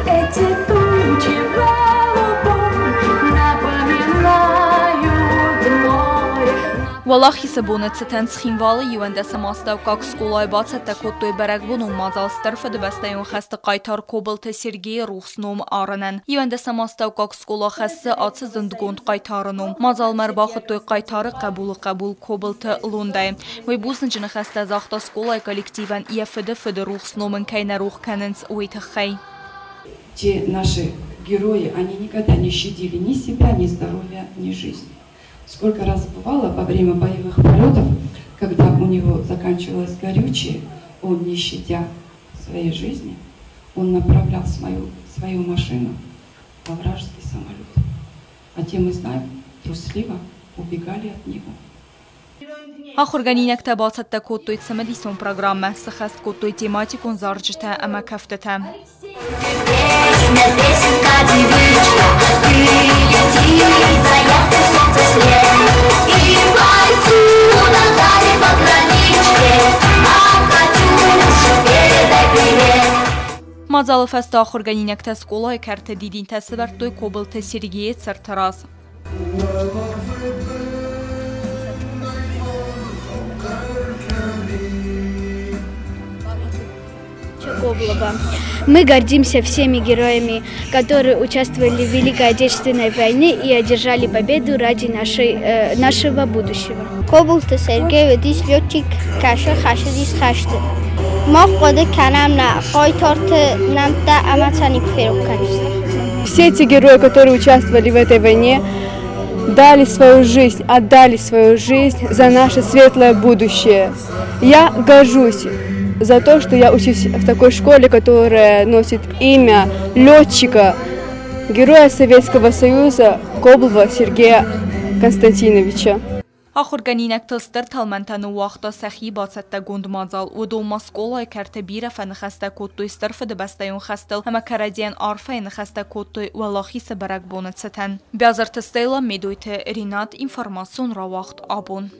Эти тучи в голубом напоминают море. Уӕлахизы боны цытӕн Цхинвалы 11-ӕм астӕуккаг скъолайы бацӕттӕ кодтой бӕрӕгбонон мадзал Стыр Фыдыбӕстӕйон хӕсты хъайтар Кобылты Сергейы рухс ном арынӕн. 11-ӕм астӕуккаг скъола хӕссы ацы зындгонд хъайтары ном. Мадзалмӕ ӕрбахуыдтой хъайтары хъӕбулы хъӕбул Кобылты Лондайы. Уый бузныджы ныхӕстӕ загъта скъолайы коллективӕн, йӕ фыды фыды рухс ном ын кӕй нӕ рох кӕнынц, уый тыххӕй. Те наши герои, они никогда не щадили ни себя, ни здоровья, ни жизни. Сколько раз бывало во время боевых полетов, когда у него заканчивалось горючее, он, не щадя своей жизни, он направлял свою машину во вражеский самолет. А те, мы знаем, трусливо убегали от него. Ахуыргӕнинӕгтӕ бацӕттӕ кодтой цымыдисон программӕ, сыххӕст кодтой тематикон зарджытӕ ӕмӕ кӕфтытӕ. Песня, песенка, девичка, ты лети за ярким солнце след. И бойцу Наталье пограничке, а Катюше передай привет. Мадзалы фӕстӕ ахуыргӕнинӕгтӕ скъолайы кӕрты дидинтӕ сӕвӕрдтой Кобылты Сергейы цырты раз. Коблова. Мы гордимся всеми героями, которые участвовали в Великой Отечественной войне и одержали победу ради нашего будущего. Кобылты Сергей уыдис летчик, кӕсы хӕцыдис хӕсты. Мах хъуыды кӕнӕм нӕ хъайтарты нӕмттӕ ӕмӕ сӕ никуы ферох кӕндзыстӕм. Все те герои, которые участвовали в этой войне, дали свою жизнь, отдали свою жизнь за наше светлое будущее. Я горжусь за то, что я учусь в такой школе, которая носит имя летчика, героя Советского Союза Коблова Сергея Константиновича. Ахуыргӕнинӕгтыл стыр тӕлмӕнтӕ ныууагъта сӕхи бацӕттӕгонд мадзал. Уыдон ма скъолайы кӕрты бирӕ фӕныхӕстӕ кодтой Стыр Фыдыбӕстӕйон хӕстыл ӕмӕ кӕрӕдзийӕн арфӕйы ныхӕстӕ кодтой Уӕлахизы бӕрӕгбоны цытӕн. Биазырты Стелла, Медойты Ринат, информацион рауагъд «Абон».